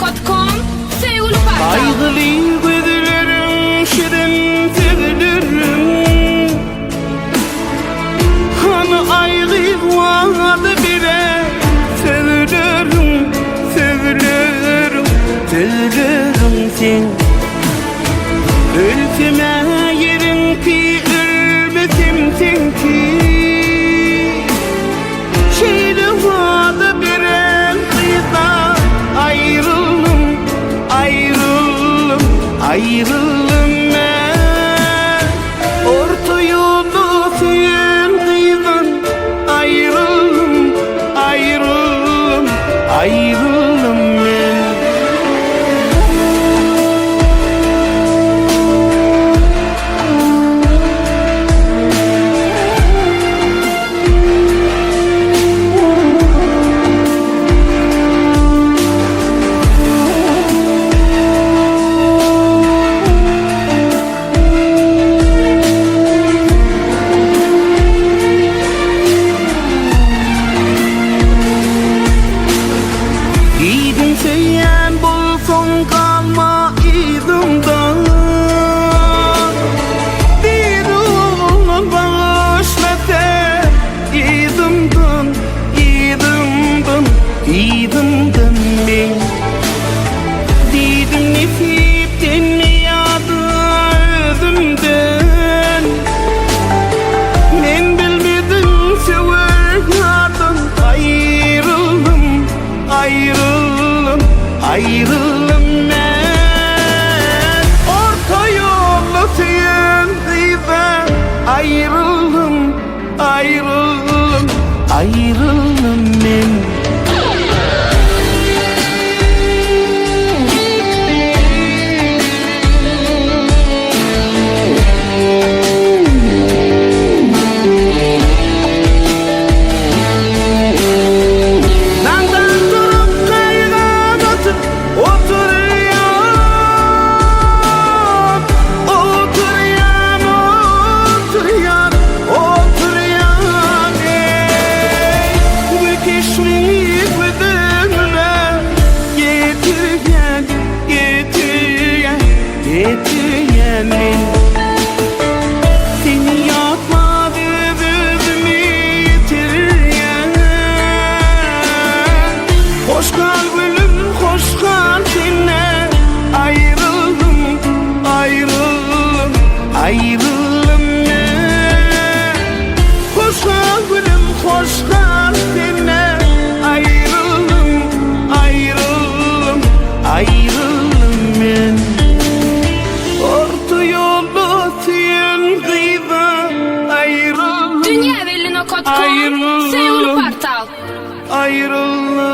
nokat kom Söýgüli portal. Gaýgyly gözleriň şirin sözleriň Hany aýgy wada beren sözleriň Sözleriň, sözleriň seň Ölsem-ä ýeriňki ölmesem seňki Şeýle wada beren gyzdan aýryldym, aýryldym, aýryldym men. Orta ýolda söýen gyzdan aýryldym, aýryldym, aýryldym men. Diýdim söýýän bolsaň galma yzymda. Biri oglan bagyşla sen yzymdan, yzymdan, yzymdan men. Diýdim nesipdenmi ýa-da özümden. Men bilmedim söwer ýardan aýryldym, aýryldym, aýryldym men. Orta ýolda söýen gyzdan aýryldym, aýryldym, aýryldym men. Daňdan turup gaýga batyp oturýan, oturýan, oturýan, oturýan eý. Bu keşbiňi göz öňüme getirýän, getirýän, getirýän men. Seni ýatlap öz-özümi ýitirýän. Hoş gal gülüm, hoş gal senden aýryldym, aýryldym, aýryldym men. Hoş gal gülüm, hoş gal senden aýryldym, aýryldym, aýryldym men. Orta ýolda söýen gyza aýryldym, Dünýä belli nokat kom aýryldym, Söýgüli portal. aýryldym.